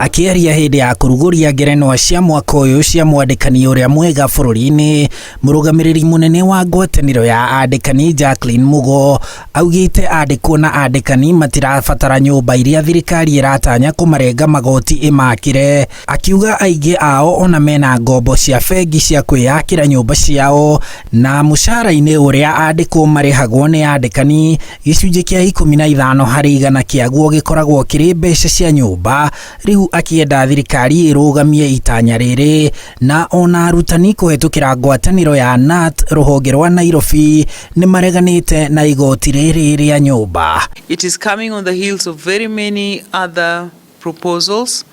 Akĩaria hĩndĩ ya kũrugũria ngerenwa cia mwaka ũyũ cia mwandĩkani ũrĩa mwega bũrũri-inĩ, mũrũgamĩrĩri mũnene wa ngwatanĩro ya andĩkani Jacqueline Mugo augĩte andĩkwo na andĩkani matirabatara nyũmba iria thirikari ĩratanya kũmarenga magoti ĩmakĩre, akiuga aingĩ ao ona mena ngombo cia bengi cia kwĩyakĩra nyũmba ciao na mũcara-inĩ ũrĩa andĩkwo marĩhagwo nĩ andĩkani gĩcunjĩ kĩa 15% kĩaguo gĩkoragwo kĩrĩ mbeca cia nyũmba. Rĩu akĩenda thirikari ĩrũgamie itanya rĩrĩ na ona arutani kũhetũkĩra ngwatanĩro ya KNUT rũhonge rwa Nairobi nĩ mareganĩte na igoti rĩrĩ rĩa nyũmba. It is coming on the heels of very many other proposals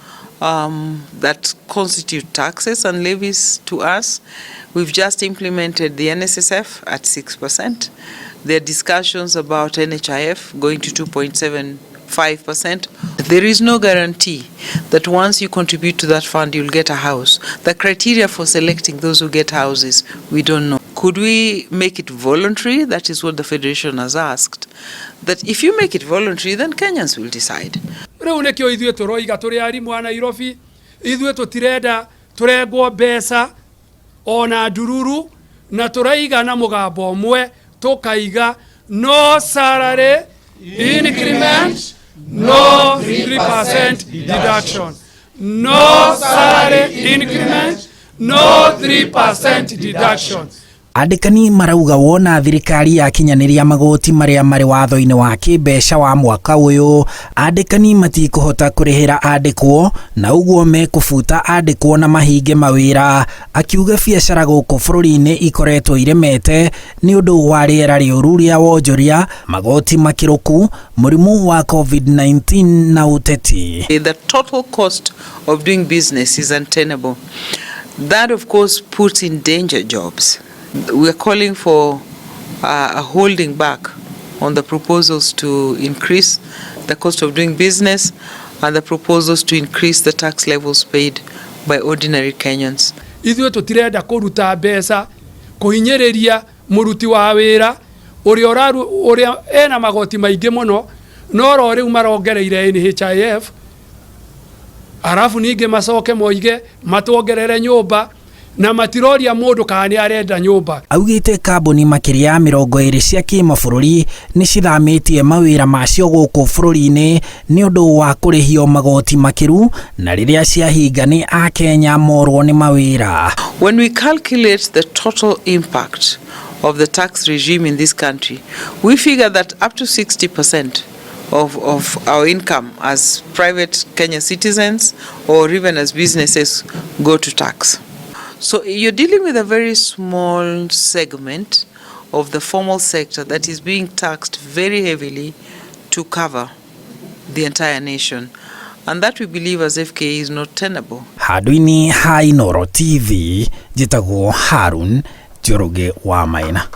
that constitute taxes and levies to us. We've just implemented the NSSF at 6%. There are discussions about NHIF going to 2.75%. There is no guarantee that once you contribute to that fund, you'll get a house. The criteria for selecting those who get houses, we don't know. Could we make it voluntary? That is what the Federation has asked. That if you make it voluntary, then Kenyans will decide. Rĩu nĩkĩo ithuĩ tũroiga tũrĩ arimũ a Nairobi, ithuĩ tũtirenda tũrengwo mbeca ona ndururu, na tũraiga na mũgambo ũmwe tũkaiga no salary increment, no 3% deduction, no salary increment, no 3% deduction. Andĩkani marauga wona thirikari yakinyanĩria magoti marĩa marĩ watho-inĩ wa kĩmbeca wa mwaka ũyũ, andĩkani matikũhota kũrĩhĩra andĩkwo na ũguo mekũbuta andĩkwo na mahinge mawĩra. Akiuga biacara gũkũ bũrũri-inĩ ikoretwo iremete nĩ ũndũ wa rĩera rĩũru rĩa wonjoria, magoti makĩrũku, mũrimũ wa COVID-19 na ũteti. The total cost of doing business is untenable. That, of course, puts in danger jobs. We are calling for a holding back on the proposals to increase the cost of doing business and the proposals to increase the tax levels paid by ordinary Kenyans. Ithuĩ tũtirenda kũruta mbeca kũhinyĩrĩria mũruti wa wĩra ũrĩa ũraru ũrĩa ena magoti maingĩ mũno, no ro rĩu marongereire NHIF, arabu ningĩ macoke moige matuongerere nyũmba na matiroria mũndũ kana nĩ arenda nyũmba. Augĩte kambuni makĩria ya 20 cia kĩmabũrũri nĩ cithamĩtie mawĩra macio gũkũ bũrũri-inĩ nĩ ũndũ wa kũrĩhio magoti makĩru, na rĩrĩa ciahinga nĩ akenya morwo nĩ mawĩra. When we calculate the total impact of the tax regime in this country, we figure that up to 60% of our income as private Kenya citizens or even as businesses go to tax. So you're dealing with a very small segment of the formal sector that is being taxed very heavily to cover the entire nation. And that we believe as FKE is not tenable. Handũ-inĩ ha Inooro TV, njĩtagwo Harun Njoroge wa Maina.